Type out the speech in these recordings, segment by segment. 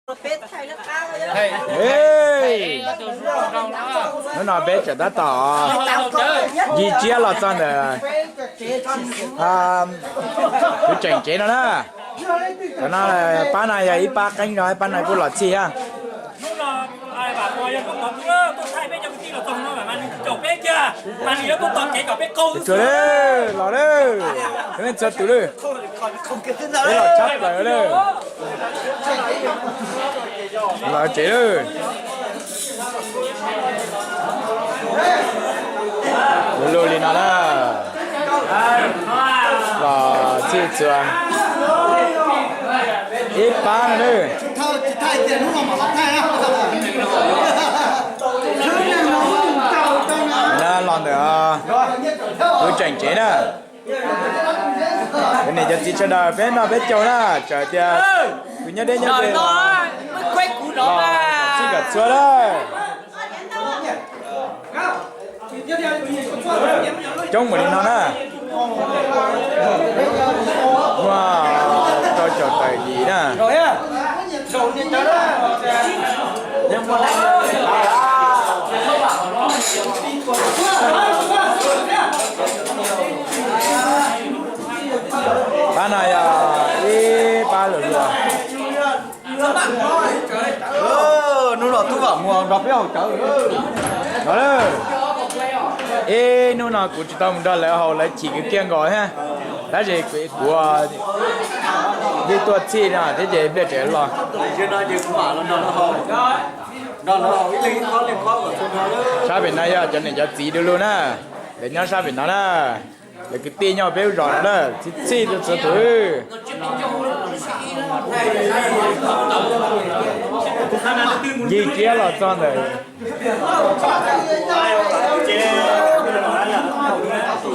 Hnub no peb tseem tab tom ncig tsiab los txog ntawm tus tseem tsev no na. Cov no pab no yog ib pab qeeb no, ib pab no kuj los txhij thiab. Tsuag lawm, los lawm, peb txhua tus lawm, peb los tshab plaws lawm. Los tsev lawm. Luag luag li no na, los txhij txhua ib pab no na. Na los ntawm tus tseem tsev na. Cov niam cov txiv sawv daws peb noj peb caug na, txawm tias tus nyob deb nyob ze los txhij kom txhua na. Coob mus li no na. Muaj rau caum tawm yim na. Pab no yog ib pab luag luag. Hnub no tub Vam Muas nrog peb haus cawv. Ib hnub no kuv tsis tau mus nrog lawv haus, lawv chim kiag nkaus thiab. Tab sis kuv yeej tuaj txhij no thiab ces pliaj tsev los. Sab pem no yog cov niam cov txiv du lug na, lawv nyob sab pem no na. Lawv kwv tij nyob peb lub zos no na, txhij txhij txhua tus. Ncig kiag los txog ntawm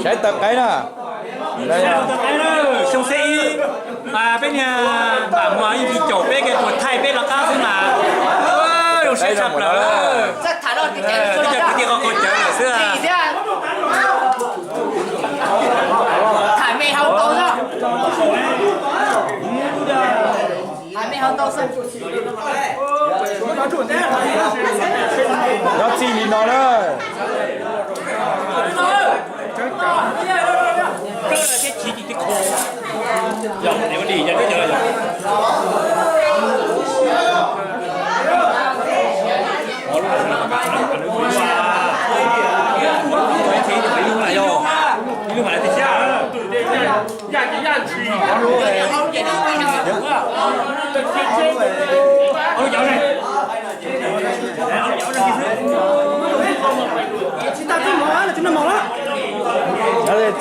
saib taw qaib na. Xyoo xib ib, peb niag Vam Muas yeej tsis caum peb, tus thaij peb los qab xwb mas. Zoo siab tshaj plaws. Peb cov kwv tij qhov qaug cawv lawm xwb. Nyob txij li no na.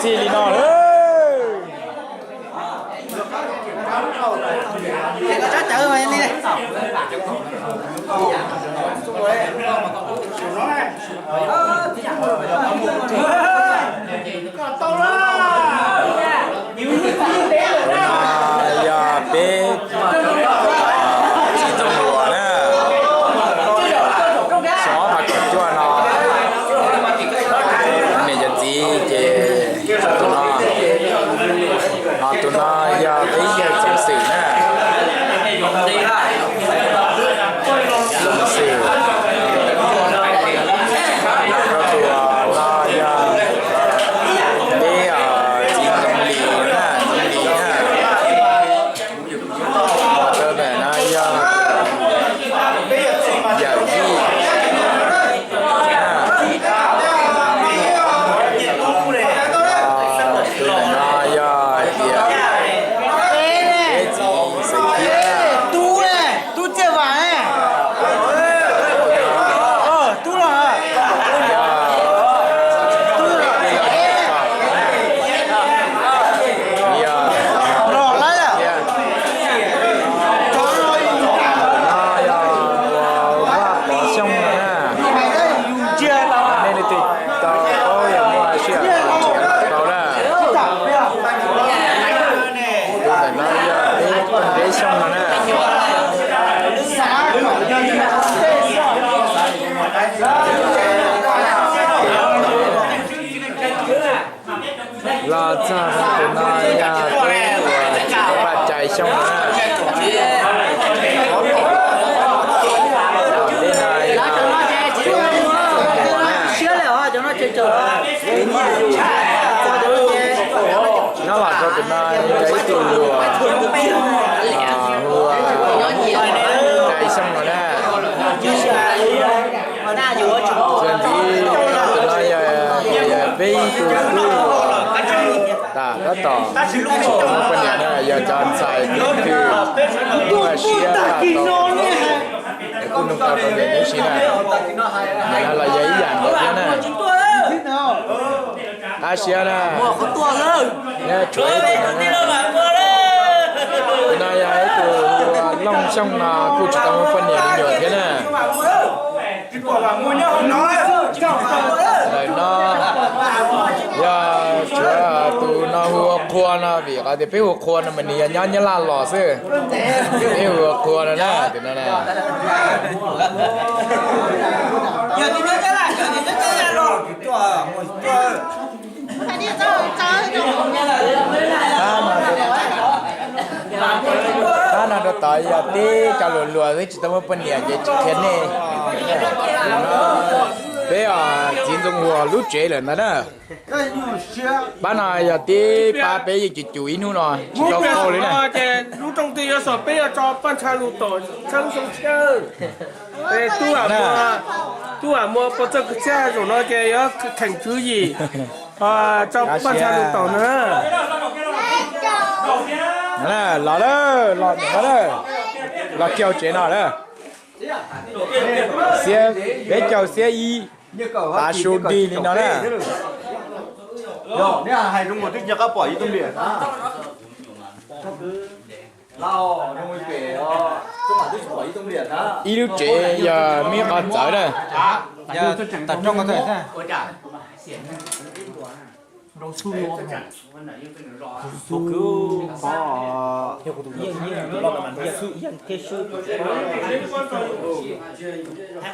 Txij li no lawm. Yog peb txiv Ntxoov Luas na, xyoo ob phav kaum cuaj no, niam cov txiv ces tus no, ho tus no yog peb yawg Txoov Xwm na. Txoov Xwm, Tus tub uas tab tom tsis tau muaj poj niam na yog cov ntxhais kwv tij, kuj siab tau, es kuj nug tau rau nws ib si na. Nim no los yog ib yam nkaus thiab na. Qab siab na. Nyob tshuav ib tug no, tus no yog ib tug Looj Xyooj no kuj tsis tau muaj poj niam me nyuam thiab na. Ntawm no yog tsuav tus no hu ua Qhua no, vim qhov tias peb hu Qhua no mas nws yog nyob Nyab Laj los xwb. Peb hu ua Qhua no na, tus no na. Pab no rau tod yog tib cov luag luag xwb tsis tau muaj poj niam ces tsis qhia nej. Peb os, txiv Ntxoov Huas lub tsev lawm ntag na. Pab no yog tib pab peb yeej cus cus ib hnub no tsis tau qaug li na. Ces lub rooj twg yuav xom peb yuav tso paj ntsha lus tom txheeb xyoo tshiab. Tub Vam Muas pov txog kwv txhiaj zaum no ces yuav kheem tswv yim tso paj ntsha lus tom na. Los lawm, los, los kiag tsev no lawm. Xiab, peb caug xiab ib, tav su dig li no na. Ib lub tsev yog muaj qhov txawv na.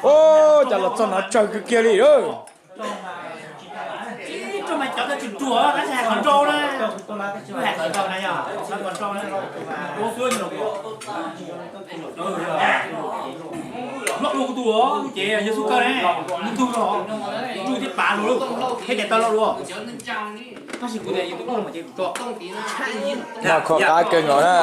Ub, cas los txog no tsawg kiag kiag li. Noj khuam qab kawg nkaus na.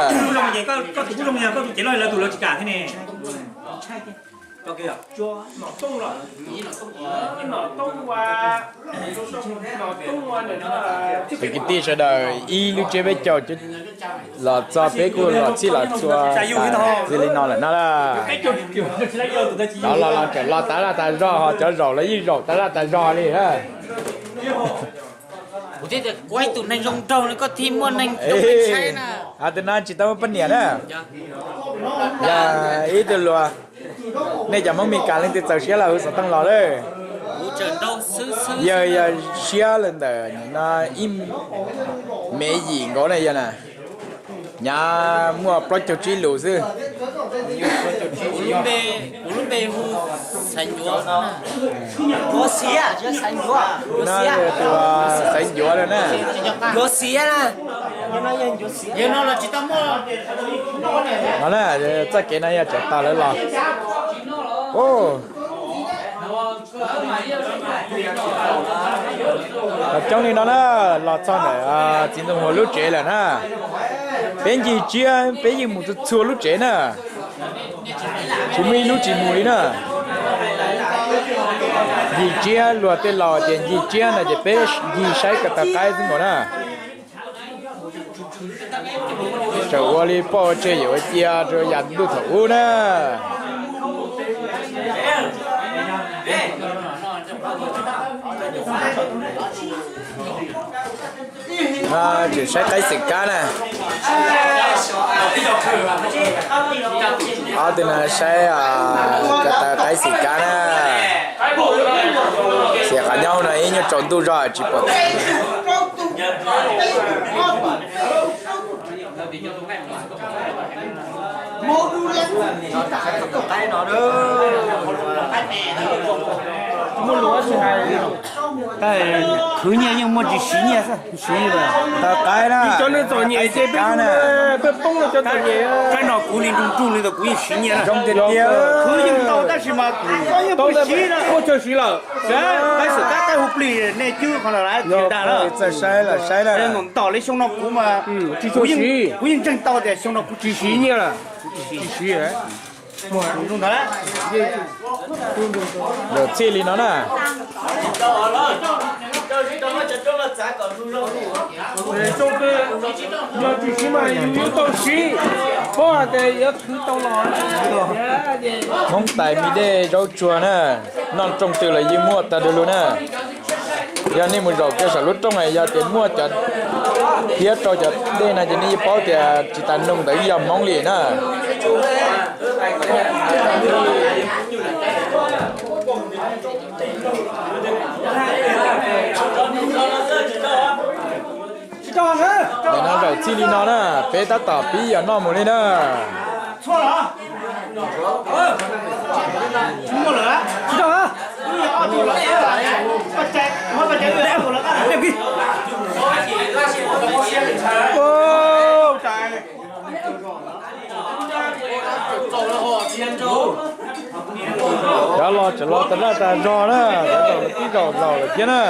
Kwv tij sawv daws, ib lub tsev peb caug los txog peb kuj los txhij los txhua tas li no lawm na. Los los los tseem los tas zaj tas zog, ho cov zaum los yeej zaum tas zaj tas zog li na. Kuv thiaj tias kuv ib tug neeg zoo nraug no koj thiaj muaj neeg ntshai na. Hais tias no tsis tau muaj poj niam na. Yog ib tug luag, nej cov Hmoob Mes Kas leej twg txaus siab los hu xov tooj los lawm. Yawg yog siab lawm ntawm no ib mev yim nkaus na yog na. Nyav muaj plaub caug tsib lus xwb. Kuv lub npe hu Xaiv Ncuav. No tus Xaiv Ncuav no na. No na, txoj kev no yog tseem tos lawv los. Los coob li no na, los txog ntawm txiv Ntxoov Huas lub tsev lawm na. Peb ncig tsiab peb yeej mus txhua txhua lub tsev na. Tsis muaj ib lub tsis mus li na. Ncig tsiab, luag tej laus tias ncig tsiab no ces peb ncig saib ko taw qaib xwb nkaus na. Tseem ua li poj ua tseg yuav ua cia rau yav ntuj thaum ub na. Tseem saib qaib xeem kab na. Ob tug no saib ko taw qaib xeem kab na. Xyov qhov nyob no ib nyuag tsaus ntuj zog tsis pom. Khwv nyiaj yeej muaj tsis siv nyiaj xwb, siv li. Taw qaib na, cov neeg txom nyem ces peb poob no cov txom nyem. Qaib no kuv li nruj nruj li ntawd kuv yeej siv nyiaj na. Zoo tiag tiag. Khwv yeej tau tab sis mas kuv yeej tsis siv na. Muaj chaw siv lawm. Qaib xwm kab qaib hu plig nej cwb qhov no lawm tsis dag na. Txawj saib lawm saib na. Ntom li xyoo no kuv mas kuv yeej ntseeg tau tias xyoo no kuv tsis siv nyiaj lawm. Tsis siv. Zaum txhij li no na. Tsis siv mas yus yuav tau siv, paub hais tias yuav khwv tau los. Hmoob tais me dej zaub tsuag na, noj rooj twg los yeej muaj tag du lug na. Yog nej mus zaum kiag saum lub rooj yog tias muaj cov thiab rau cov dej no ces nej yeej paub tias tsis tas noog ntawd yog Hmoob li na. Ntawm no zaum txij li no na, peb tab tom pib yos noj mus li na. Cov los tseem los tag zaj tag zog na, cov zaum los twb zaum zaum lawm thiab na.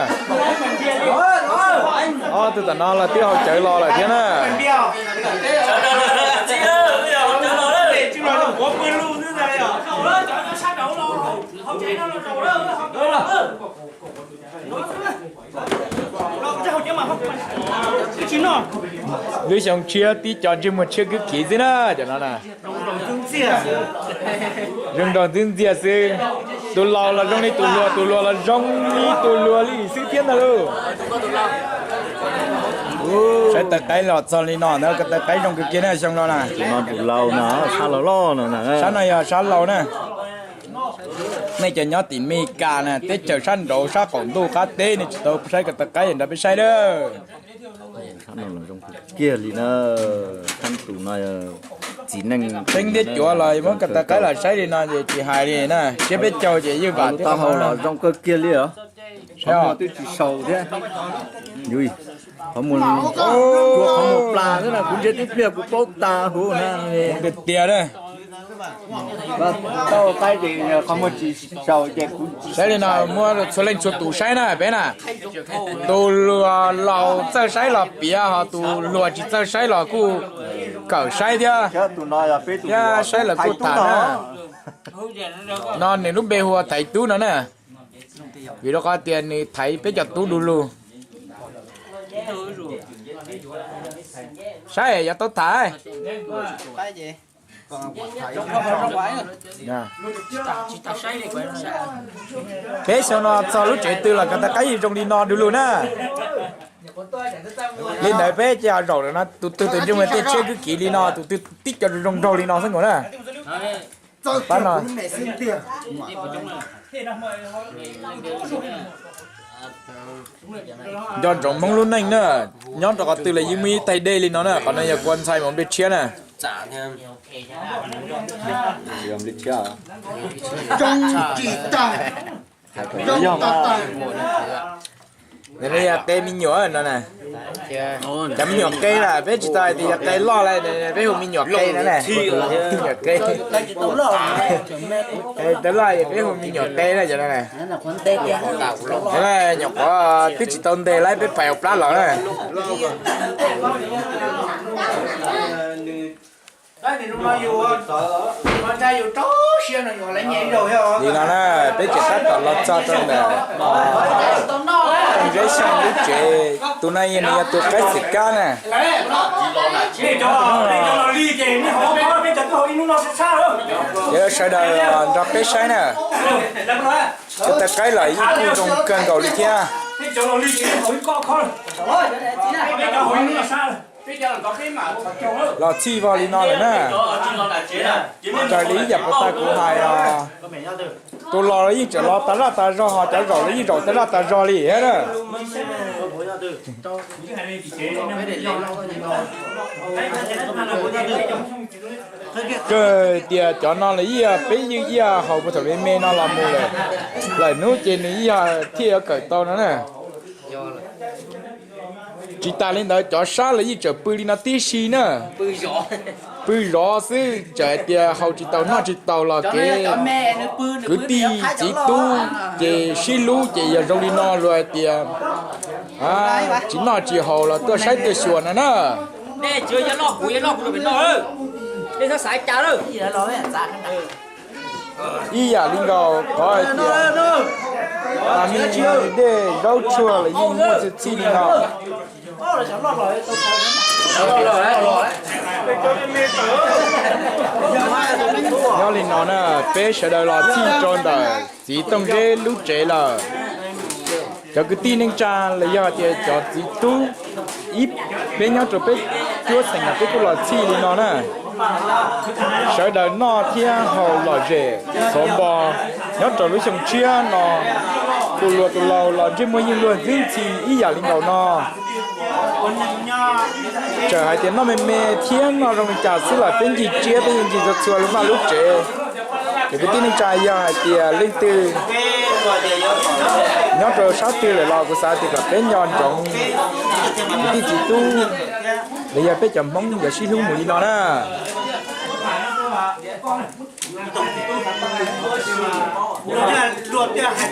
Ob tug tom no los twb haus cawv los lawm thiab na. Lub xyoo tshiab tib co ntsej muag tshiab kwb khiv xwb na, cov no na. Zoo nraug ntxwb ntxiag xwb. Tus laus los zoo li tus hluas, tus hluas los zoo li tus hluas li xwb thiab ntag lauj. Saib taw qaib los txog li no ntawd, ko taw qaib zoo kawg kiag na xyoo no na. Tus no tus laus no, sab laus loj no na. Sab no yog sab laus na. Nej cov nyob tim Meskas na, teb chaws sab nraud sab qaum ntuj qab teb nej tsis tau saib ko taw qaib nrog peb saib lawm. Kiag li na, tus no txiv neej teeb thiab cuav los muab ko taw qaib los saib li no ces tsis hais li na, siab peb caug ces yeej vam thiab tau hau los zoo kawg kiag li os. Qhov muag twb tsis sau thiab. Qhov muag, qhov muag plas xwb na, kuv ntsia tib pliag kuv paub tas huv na. Tiag tiag na. Saib li no muab txhua leej txhua tus saib na peb na. Tus hluas laus txawj saib los piav, ho tus hluas tsis txawj saib los kuj kawm saib thiab. Thiab saib lawv kuj tham na. No nws lub npe hu ua Thaiv Tub no na. Vim rau qhov tias nws thaiv peb cov tub du lug. Saib yog tau tham. Peb xyoo no txog lub tsev twg los ko taw qaib zoo li no du lug na. Li ntawd peb ces ho zaum no tus twg tus ntsej muag tej tshiab kwb khiv li no, tus twg tib co zoo nraug li no xwb nkaus na. Pab no nco ntsoov Hmoob lub neej na, nyob rau qhov twg los yeej muaj ib tais dej li no na, qhov no yog kua ntxhais mas nplej tshiab na. Yog qe me nyuam no na. Cov me nyuam qe lawm peb tsis tau hais tias yog qe loj lawm, peb hu me nyuam qe no na. Me nyuam qe. Tau loj es peb hu me nyuam qe na cov no na. Nyuam qhuav twb tsis tau ntes lawm peb pais hauv plab los na. Li no na, peb tseem tab tom los txog rau ntawm Zeb Xyooj lub tsev, tus no nws yog tus qaib xwm kab na. Ces sawv daws nrog peb saib na, ko taw qaib los yeej kuj zoo kawg nkaus li thiab. Los txhij vog li no lawm na. Raws li ib yam puas tag kuv hais os, tus los los yeej tseem los tas zaj tas zog, ho cov zaum los yeej zaum tas zaj tas zog li thiab na. Kawg tias cov no los yeej peb yeej ib yam haus puag thaum me me no los mus lawm, lawm hnub ces nws ib yam thiaj yuav kawm tau no na. Tsis tas li ntawd cov sab los yeej tseem pw li no tib si na. Pw zov xwb, txawm hais tias haus tsis tau noj tsis tau los kev kwv tij txiv tub ces sib hlub ces yog zoo li no luag hais tias tsis noj tsis haus los tuaj saib tuaj xyuas no na. Ib yam li nkaus qhov hais tias Tam me dej zaub tsuag los yeej muaj txhij txhij li no. Nyob li no na, peb sawv daws los txhij rau ntawm txiv Tooj Zeb lub tsev lawm. Cov kwv tij neej tsa los yog hais tias cov txiv tub, ib, peb nyob rau peb cuab xeem no peb kuj los txhij li no na. Sawv daws noj thiab haus lom zem txhov npo nyob rau lub xyoo tshiab no, tus luag tus laus los ntsej muag yeej luag ntxwb ntxhi ib yam li nkaus no. Txawm hais tias noj me me thiab noj zoo li cas xwb los peb ncig tsiab peb yeej ncig txhua txhua lub vaj lub tsev. Cov kwv tij neej tsa yog hais tias leej twg nyob rau sab twg lawm los kuv xav tias kom peb nco ntsoov kwv tij txiv tub los yog peb cov Hmoob yuav sib hlub mus li no na.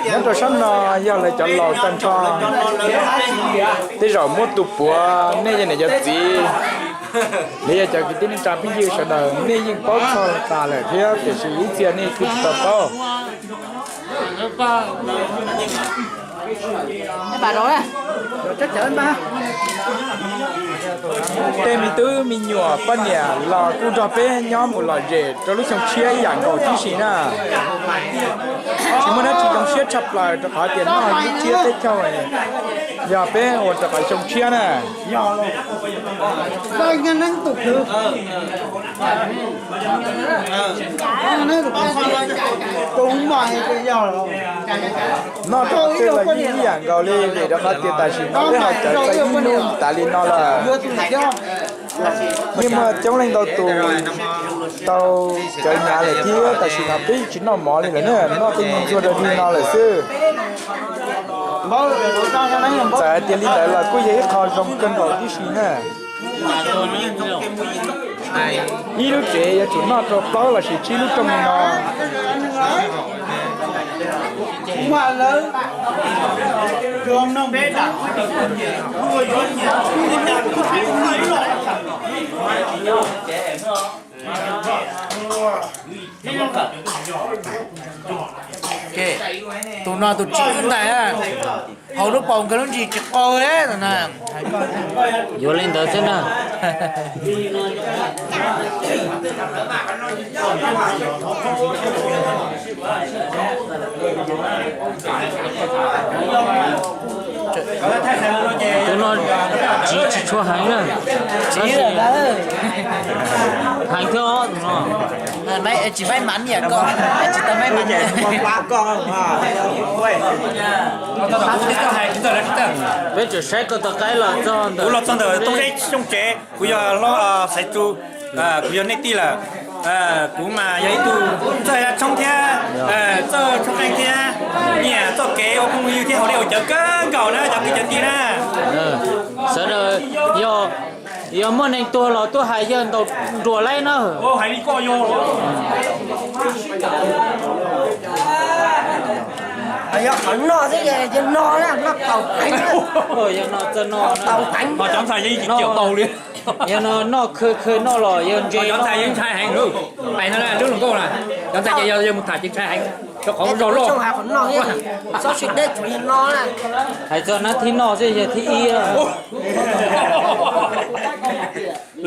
Nyob rau sab no yog lawv cov laus tag nrho, tej zaum muab tus puav nej yog niam yog txiv, los yog cov kwv tij neej tsa phooj ywg sawv daws nej yeej paub txog tas lawm thiab tiam sis ib txhia nej kuj tsis tau paub. Tej me tub me nyuam poj niam los kuj nrog peb nyob mus lom zem rau lub xyoo tshiab ib yam nkaus tib si na. Tsis muaj dab tsi zoo siab tshaj plaws rau qhov tias noj ib tsiab teb chaws yog peb ua rau qhov xyoo tshiab na. Noj rau qhov twg los yeej ib yam nkaus li vim rau qhov tias tam sim no peb ho cawv tau ib hnub tas li no lawm. Yeej muaj coob leej ntau tus tau cawv hnyav lawm thiab tam sim no peb tsis noj mov li lawm na, noj tej me ntxuag rau dig no lawm xwb. Txawm hais tias li ntawd los kuj yog ib qho zoo kawg nkaus tib si na. Ib lub tsev yuav tsum noj rau plaub los sis tsib lub rooj li no. Tus no tus tsis wb ntais, haus lub paus nkawd lub ntsis tsis qau li no. Yuav li ntawd xwb na. Tus no tsiv tsis tshua heev na. Heev thiab os tus no. Tsis maib mav niam koj, tsis tau maib mav niam. Peb tseem saib koj tau qaib los txog ntawm, kuv los txog ntawm Tooj Zeb xyoo tsev, kuv yog Xaiv Tsu, kuv yog nej tij lawm. Kuv mas yog ib tug txawj tshoob thiab, txawj tshoob qeej thiab, nyiam txoj kev ua phooj ywg thiab haus dej haus cawv kawg nkaus na cov kwv cov tij na. Sawv daws yog, yog muaj neeg tuag los tuaj hais yawg ntaus nruas laib na. Hais li koj yog. Yog qhov noj xwb, yog no na, noj tau heev. Yog no txawj noj, tau heev. Ho cov ntxhais yeej tsis ciam tau li. Yog no noj khw khw noj los yog ntse. Cov ntxhais yeej ntshai heev. Pais no lub hluas nkauj na, cov ntxhais ces yog mus tham ces ntshai heev. Rau qhov zog loj. Hais txog nab thib noj xwb yog thib ib.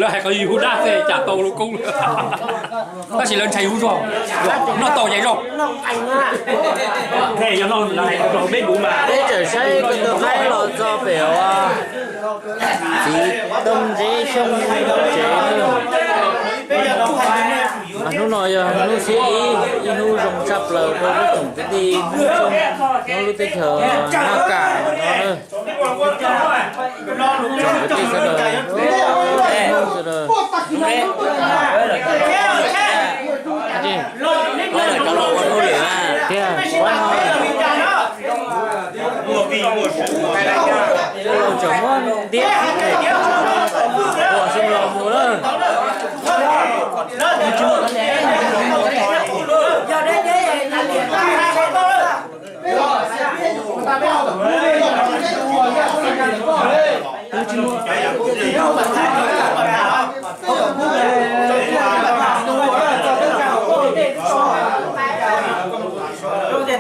Lawv hais qhov yus hu dab xwb cas tau lub koob. Tab sis lawv ntshai yus zog, noj tau ces zoo. Peb tseem saib koj tus qaib los txog pem uas txiv Tooj Zeb Xyooj tsev. Mas hnub no yog hnub xiab ib, ib hnub zoo tshaj plaws rau lub tsoom kwv tij Hmoob Xyooj nyob lub teb chaws Naj Kam no na. Tsoom kwv tij sawv daws, Hmoob sawv daws. Tiag, tseem muab ntiab ua xyoo los mus lawm.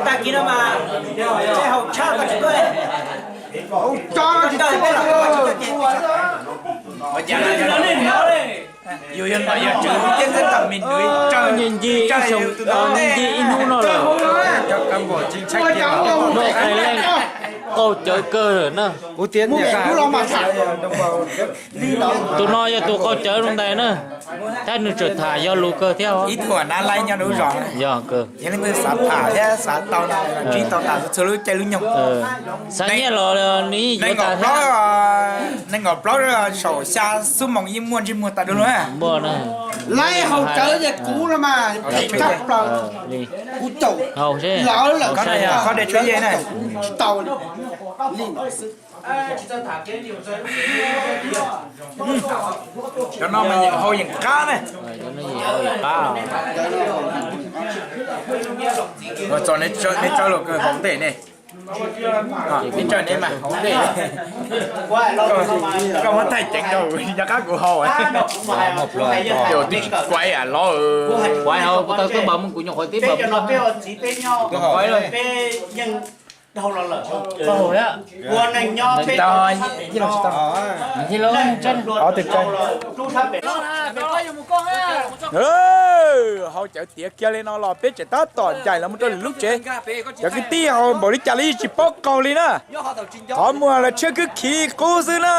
Tag kis no mas tsis haus tshaj koj tsis tuaj li. Haus tshaj tsis tuaj. Yus yog nom yog tswv thiab nyob tom me nws nce nce ib hnub no lawm. Muaj qee leej qaug cawv kawg na. Tus no yog tus qaug cawv rau ntais na. Thiab nws tseem tham yog lus kawg thiab. Ib tug na laib nyob rau zos, yog kawg. Xav tham thiab xav tau no, ntsib tau tas txhua lub caij lub nyoog. Xav nyiaj los nws yeej yuav tas thiab. Nees nkaum plaub saum xya xuab moos yeej muaj ntsej muag tas dua lawm. Laib haus cawv ces kuv no mas, kuv caum lawm, qhov de tshuab yej na. Tsis tau li. Cov no mas yeem haus yeem qab ne. Ua txog neb tsawb los kawg haus ntej ne. Neb tsawb neb mas haus ntej. Koj muab thaij ceev rau, nco qab kuv haus. Twb tsis kuaib los. Kuaib haus, kuv tau twb npaum mus kuv nyuam qhuav tib npaum mus. Haus cawv tiav kiag li no los peb tseem tab tom ncaim los mus rau lwm lub tsev. Cov kwv tij haus npaum li cas los yeej tsis paub qaug li na. Qhov muag los tshiab kwb khiv qub xwb na.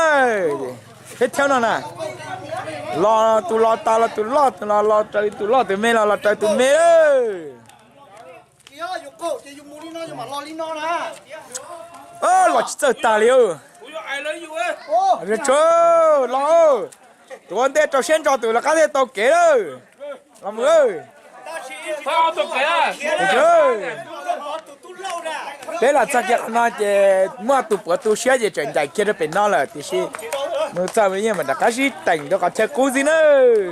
Peb thiab no na, los tus los tas los tus loj, los los raws tus loj, tus me los los raws tus me. Los tsis txawj tag li. Los, tus ua ntej rau siab ntso tus lawv qab thiaj tau kev lawm. Los mus. Peb los txog kiag qhov no ces muaj tus puav tu siab ces tseem ncaim kiag rau pem no lawm tiam sis mus txog yeej mam rov qab sib teem rau qhov chaw qub xwb nawb.